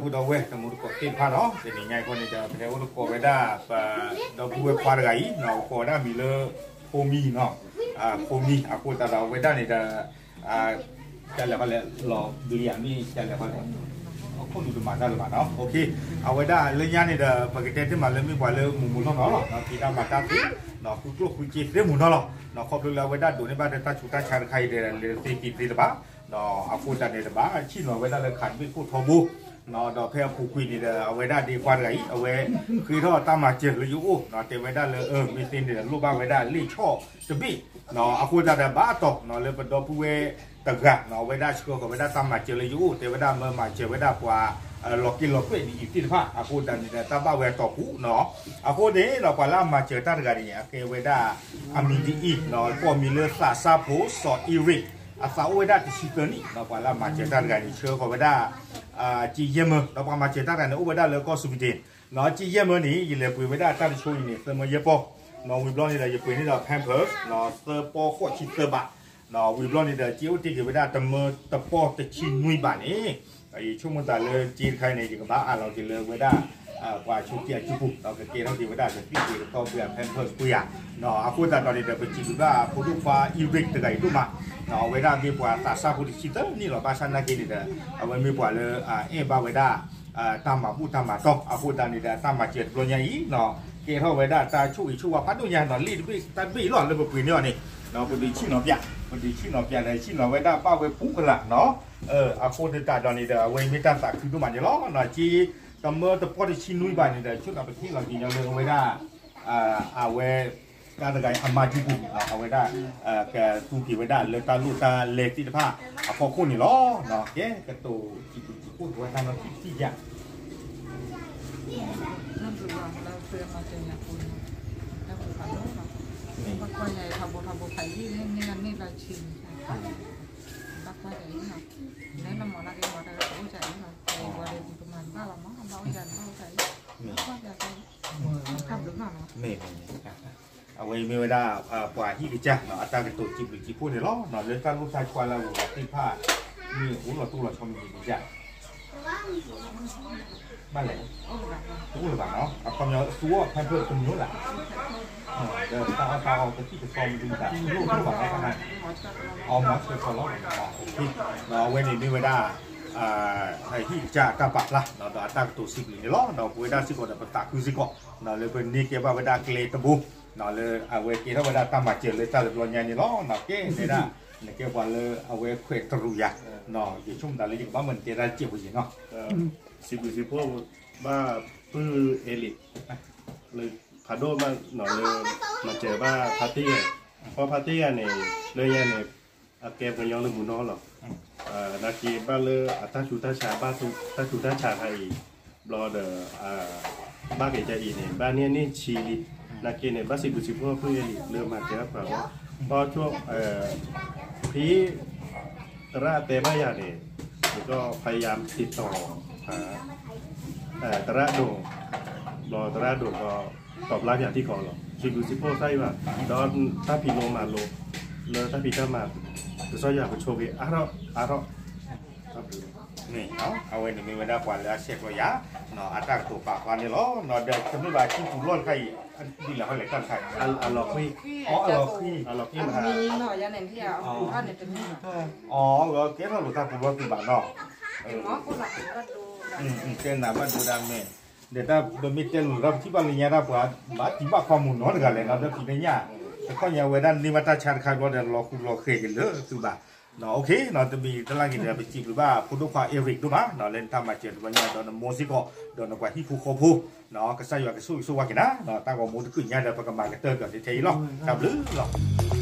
ဖိဒီပုၢ်ဝဲၢ်တံၤသကိးသ့ၣ်တဖၣ်နီၤ, တနံၤညါအံၤဃီန့ၣ်ဒီး ပဟဲအိၣ်သကိးဝဲဒၣ် ပဒီပုၢ်ဝဲၢ်ခွါတဂၤအံၤနီၤ, ကိးဝဲဒၣ်မံၤလၢ ဖိမံနီၤ, ဖိမံ အဃိသတးဒီးအဝဲဒၣ်န့ၣ်ဒီး ကလဲၤခီလဲၣ် လီၤဘျံးဧါ မ့ၢ်ကလဲၤခီလဲၣ်, အခိၣ်နူာ်တမၤတၢ်လၢၤဘၣ်နီၤ, အဝဲဒၣ်လၢညါန့ၣ်ဒီး ပကတဲတ့ၢ်မးလၢမ့ၢ်ပှၤလၢမူးမူးနီၢ်နီၢ်လီၤ, ဖံးတၢ်မၤတၢ်သ့, ဃုကျိၣ်ဃုစ့သ့မူးနီၢ်လီၤ, ခီဖျိလၢအဝဲဒၣ်ဒိးန့ၢ်ဘၣ်ဒီးတၢ်ဆူးတၢ်ဆါတခါအံၤဒီး လဲၤသ့က့ၤသ့တဘၣ် အဃိသတးန့ၣ်တဘၣ် ဆ့ၣ်နီၤဝဲဒၣ်လၢ ခးတဘ့ၣ်ခိၣ်ထီဘိ ဒီးဖဲအပူၤကွံာ်န့ၣ်ဒီး အဝဲဒၣ်ဒ့ခွါတဂၤအံၤ အဝဲဃ့ထီၣ်တၢ်မၤစၢၤလၢယအိၣ် တဲဝဲဒၣ်လၢ မ့ၢ်သ့န့ၣ်ဒီး လိၣ်ဘၣ်ဝဲဒၣ်လ့ၣ်ဆီၣ်တဘ့ၣ်, အဃိသတးဒီးဘၣ်အတီၤ လၢပဒီပုၢ်ဝဲၢ်တဂၤ အဝဲဒၣ်ဆှၢဃီၤဝဲဒၣ်တၢ်မၤစၢၤလၢယအိၣ် တဲဝဲဒၣ်မၢမၤစၢၤဝဲဒၣ်ပှၤ လီၤက့လီၤကွဲးဒ်အံၤသ့ၣ်တဖၣ် အဃိသတးန့ၣ်ဒီး တၢ်ဘၣ်ဝဲအတီၢ်ပူၤနီၤ, အဃိန့ၣ်ဒီး ပှၤလၢအမၤစၢၤတၢ်တဂၤန့ၣ် အကဲဝဲဒၣ် အမံၤဒ်အံၤ, ကိးမံၤလၢသးစၢ်ဖိ စီၤအ့ရ့း, အသးအိၣ်ဝဲဒၣ်တဆံသၢနံၣ်, ပှၤလၢအမၤစၢၤတၢ်တဂၤန့ၣ် ဆှၢဃီၤဝဲဒၣ် ကၠံယဲၢ်မၢ, ဒီးပှၤမၤစၢၤတၢ်တဂၤန့ၣ် အိၣ်ဝဲဒၣ်လၢကီၢ်စူးပူၤတ့ၣ်, ကၠံယဲၢ်မၢန့ၣ် ယလဲၤပှ့ၤဝဲဒၣ်တၢ်တဆိအံၤန့ၣ် သၢမၢယဲၢ်ပီၢ်, ဝံၤဘျီန့ၣ်ဒီး ယပှ့ၤန့ၢ်ဒီး Pampers သၢပီၢ်ဃိးဆံသၢဘး, ဝံၤဘျီန့ၣ်ဒီး ကၠံအိၣ်တ့ၢ်က့ၤဝဲဒၣ်တမၢတပီၢ်တဆံနွံဘးန့ၣ်, ယဆိကမိၣ်သးလၢကၠံတခါန့ၣ် ယကဘၣ်အးလီၤက့ၤလၢဝဲဒၣ် ပှၤဆူးက့အစုပူၤ ဒီးကကဲထီၣ်က့ၤဝဲဒၣ်ကသံၣ်က့ၤကသီၣ်ဖဲအ Pampers ပှ့ၤဧါ, အဃိသတးဒီးန့ၣ်ဒီး ပစံးဘျုးဘၣ်ဖိဒိၣ်ခွါ Eric တဂၤအံၤဒိၣ်မး, အဝဲဒၣ်မ့ၢ်ပှၤသးစၢ်ဖိတဆံသၢနံၣ်လီၤ, ဘၣ်ဆၣ်နာ်က့န့ၣ်ဒီး အဝဲမ့ၢ်ပှၤလၢအအဲၣ်ဘၣ်ဝဲဒၣ် တၢ်မၤဘူၣ်တၢ်မၤတီၢ် အဃိသတးန့ၣ်ဒီး တၢ်မၤစၢၤတဘျီညါအံၤ ကဲထီၣ်ဝဲဒၣ်တၢ်ဆိၣ်ဂ့ၤဆိၣ်ဝါဖးဒိၣ်ညါနီၤ, လ့ၣ်တဘ့ၣ်တၢ်တဘ့ၣ်အံၤလီၤ လၢပပှ့ၤန့ၢ်အီၤန့ၣ် ပဒုးဆ့ၣ်နီၤပၠး, ပဒုးဆ့ၣ်နီၤပၠးဒီး ဆ့ၣ်နီၤဝဲဒၣ်ဘၣ်ဝဲပူၤကလာ်နီၤ, အဃိသတးဒီးန့ၣ်ဒီး အဝဲမ့ၢ်တၢ်သးခုဒိၣ်မးန့ၣ်လီၤ, ကၠံ တမၢတပီၢ်တဆံနွံဘးန့ၣ်ဒီး ဆိၣ်ဂ့ၤပဟ့ၣ်လီၤက့ၤညီလၢအဝဲဒၣ် အဝဲ တၢ်တဂၤအံၤအမါစုပူၤ အဝဲဒၣ် ကသူက့ၤဝဲဒၣ်လၢတၢ်လိၣ်တၢ်လဲသ့ၣ်တဖၣ်အဖီခိၣ်န့ၣ်လီၤ, ကဲ ကတိၤစံးဘျုးစံးဖှိၣ်က့ၤဝဲတၢ်နီၤထံၣ်တံၢ်ယါ မ့ၢ် အဝဲအံၤမ့ၢ်ဝဲဒၣ် ပှၤဟံၣ်ကစၢ် အတၢ်ကတိၤစံးဘျုးစံးဖှိၣ်န့ၣ်လီၤ. လၢတၢ်လိၣ်တၢ်ဆှါလၢအဂုၤအဂၤသ့ၣ်တဖၣ် မ့ၢ်အိၣ်လီၤတိၢ်လီၤဆီမံၤမံၤကစၢ် ဘၣ်လဲၣ် တအိၣ်လၢၤဘၣ်နီၤ. အခီပညီ သူအီၣ် Pampers တမံၤလၢ် ဒီးတၢ်အီၣ်တၢ်အီကသံၣ်ကသီမံၤမံၤတၢ် တလိၣ်တလိၣ်ဘၣ်နီၤ. အီၣ်မၤဆၢထၢၣ်လီၤ ဒီးအဝဲန့ၣ်မ့ၢ်ဝဲဒၣ် ဟံၣ်ကစၢ်အတၢ်ပာ်ဖျါ ဒီးအတၢ်ကတိၤစံးဘျုးန့ၣ်လီၤ. ဒီးပဝဲဒၣ်စ့ၢ်ကီးဒီးပသးခုစ့ၢ်ကီး လၢပန့ၢ်ကဲဘၣ်ဝဲဒၣ်ကျဲတဘိ လၢအဝဲကဲထီၣ်ဝဲဒၣ်တၢ်မၤစၢၤလၢတၢ်တဘျီညါန့ၣ်လီၤ. ကဲတဲဒၣ် နကဲပှၤလၢအဝဲခွဲးတရူးယၤ ယဆိကမိၣ်သးလၢယကဘၣ်မၢနတဲတၢ်စဲးဖိယံၤနီၤ. စံးဘျုးစံးဖှိၣ်ဘၣ်ပုၢ်အဲလံး လၢဖးဒိၣ်မးနီၤ လၢမၤစၢၤဘၣ်ဖါတံၢ်ယၤ ဖီဖါတံၢ်ယၤန့ၣ် လၢညါန့ၣ် အကဲပှၤကညီလၢမူးနီၢ်လီၤ. နာ်က့ဘၣ်လၢအတၢ်ဆူးတၢ်ဆါ ဘၣ်တၢ်ဆူးတၢ်ဆါခါအံၤ ဘျီဒီး ဘၣ်က့ၤကအံၤန့ၣ် ဘၣ်န့ၢ်န့ၢ်ဆံလံ. နာ်က့န့ၣ် ဘၣ်စံးဘျုးစံးဖှိၣ်ပုၢ်အဲလံး လၢမၤစၢၤပှၤဘၣ် ဘၣ်ဆိၣ် ဖံ သရၣ်တဲဘၣ်ယၤန့ၣ် ယက พยายามติดต่อ သရၣ်ဒိၣ် ဘျီသရၣ်ဒိၣ်ကီး တဘျါယၤထံကီးလီၤ. စံးဘျုးစံးဖှိၣ်တၢ်အံၤဘၣ် ဒီးတၢ်ဖံးလိမၤလိ လၢတၢ်ဖံးတၢ်မၤ ကစၢ်ယွၤကဆိၣ်ဂ့ၤအါထီၣ်အါထီၣ် မ့ၢ် အဝဲန့ၣ်မ့ၢ်ဝဲဒၣ်ပှၤလၢအဆဲးကျိးယၤ အတၢ်ကတိၤပာ်ဖျါန့ၣ်လီၤ. ဒီးတမ့ၢ်ဘၣ် ထံပူၤလီၢ်တခါအံၤ ဒ်လဲၣ်ဟီလဲၣ်တၢ်တခါ အလီၤဃံ အလီၤဃံ အလီၤဃံ အီ ကဲထီၣ်လိာ်တၢ်ပူၤလီၢ်သုဘၣ်နီၤ တဲနၤဘၣ်ဒိဒၣ်မဲာ် ဒီးတၢ်ပမ့ၢ်တဲလိာ်တၢ်ပထံၣ်ဘၣ်လၢညါတၢ်ပှၤ ဘၣ်တံၢ်ဘၣ်ခီမုၢ်နီတဂၤလဲၣ်နီၤ ဒီးဖံးလၢညါ တခီညါဝဲဒၣ်န့ၢ်ဘၣ်တၢ်ဆါတခါဘျီဒီး လီၤဃူလီၤဃဲၤက့ၤလၢသုဘၣ် တမံၤတလၢ်က့ၤဒီး ပစံးဘျုးဘၣ်ဖိဒိၣ်ခွါ Eric ဒိၣ်မး လၢနတၢ်မၤစၢၤတဘျီညါဒီးနမိၢ်စ့ၢ်ကီး ဒီးနပှၤဟံၣ်ဖိဃီဖိ ကစၢ်ယွၤကဆိၣ်ဂ့ၤဆိၣ်ဝါက့ၤနၤ တၢ်ဂီၤမူတကုာ်ညါဒီး ပကမၤကတၢၢ်ဒီးထဲအံၤလီၤ တၢ်ဘျုးလီၤ.